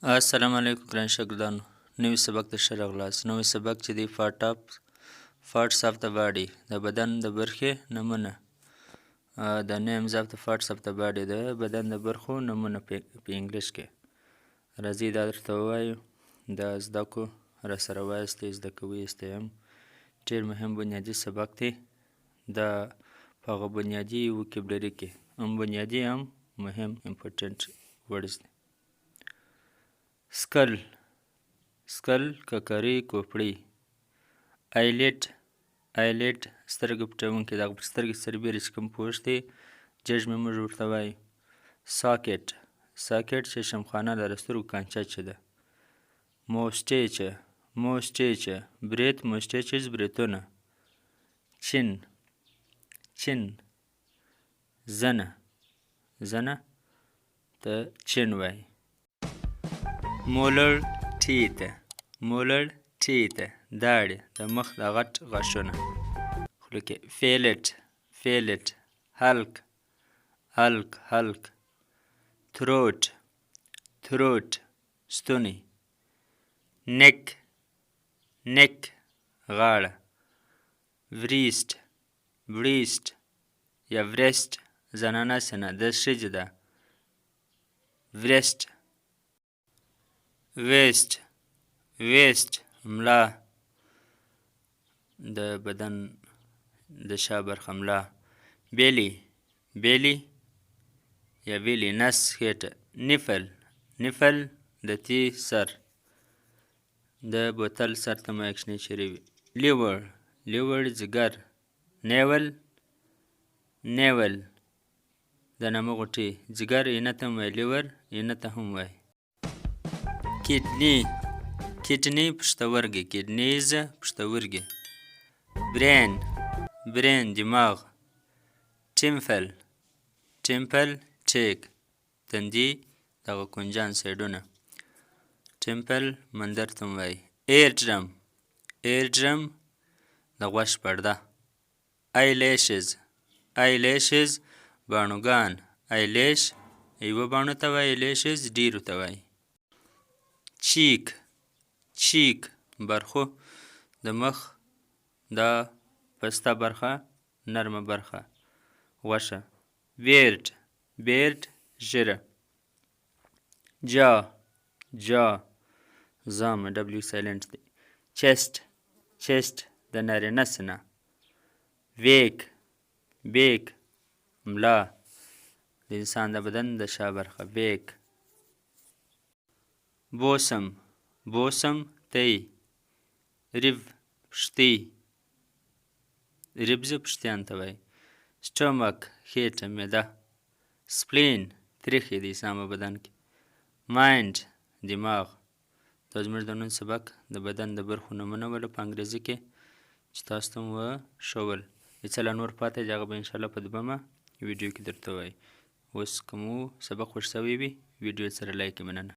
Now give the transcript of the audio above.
السلام علیکم ګران شاګردانو، نوي سبق ته ښه راغلاست. نوی سبق چې دی parts of the body، د بدن د برخې نمونه، the names of the parts of the body، د بدن د برخو نمونه په انګلیش کې. راځئ دا درته ووایو، دا زده کو راسره وایاستئ، زده کوئ هم. ډېر مهم بنیادي سبق دی دا، په هغه بنیادي vocabulary کې هم بنیادي هم مهم important words دی. Skull، skull ککرۍ، کوپړۍ. Eyelid، eyelid سترګه پټوونکې، دغه پر سترګې سربېره چې کوم پوښ دی، جږمې موږ ورته وایو. Socket، socket چشمخانه ده، د سترګو کانچه چې ده. Moustache، moustache بریت، moustaches بریتونه. Chin، chin زنه، زنه ته chin وایي. Molar teeth، molar teeth داړې، د مخ د غټ غاښونه خوله کې. Palate، palate حلق، حلق حلق. Throat، throat ستونی. Neck، neck غاړه. Breast، breast یا breast زنانه سنه د ښځې ده، breast. Waist، waist ملا، د بدن د شا برخه ملا. Belly، belly یا belly نس، خېټه. Nipple، nipple د تی سر، د بوتل سر ته مو کوچنی چیرې وي. Liver، liver ځیګر. Navel، navel د نامه غوټۍ. ځیګر اینه ته هم وایي، liver اینه ته هم وایي. Kidney، kidney پښتورګي، kidneys پښتورګي. Brain، brain دماغ. Temple، temple ټیک، تندي دغه کنجان سایډونه. Temple مندر ته هم وایي. Eardrum، eardrum د غوږ پرده. Eyelashes، eyelashes باڼوګان. Eyelash یوه باڼو ته وایي، lashes ډېرو ته وایي. Cheek، cheek برخو، د مخ دا پسته برخه، نرمه برخه غوښه. Beard، beard ږیره. Jaw، jaw زامه، W silent دی. Chest، chest د نارینه سینه. Back، back ملا، د انسان د بدن د شا برخه back. Bosom، bosom تی. Rib پښتۍ، ribs پښتیان ته وایي. Stomach خېټه، معده. Spleen تریخی د انسان په بدن کې. Mind دماغ. دا زموږ د نن سبق د بدن د برخو نومونه ول په انګریزي کې چې تاسو ته مو وښول. یو څه لا نور پاتې دی، هغه به انشاءالله په دویمه ویډیو کې درته وایي. اوس که مو سبق خوښ شوی وي، ویډیو سره like. مننه.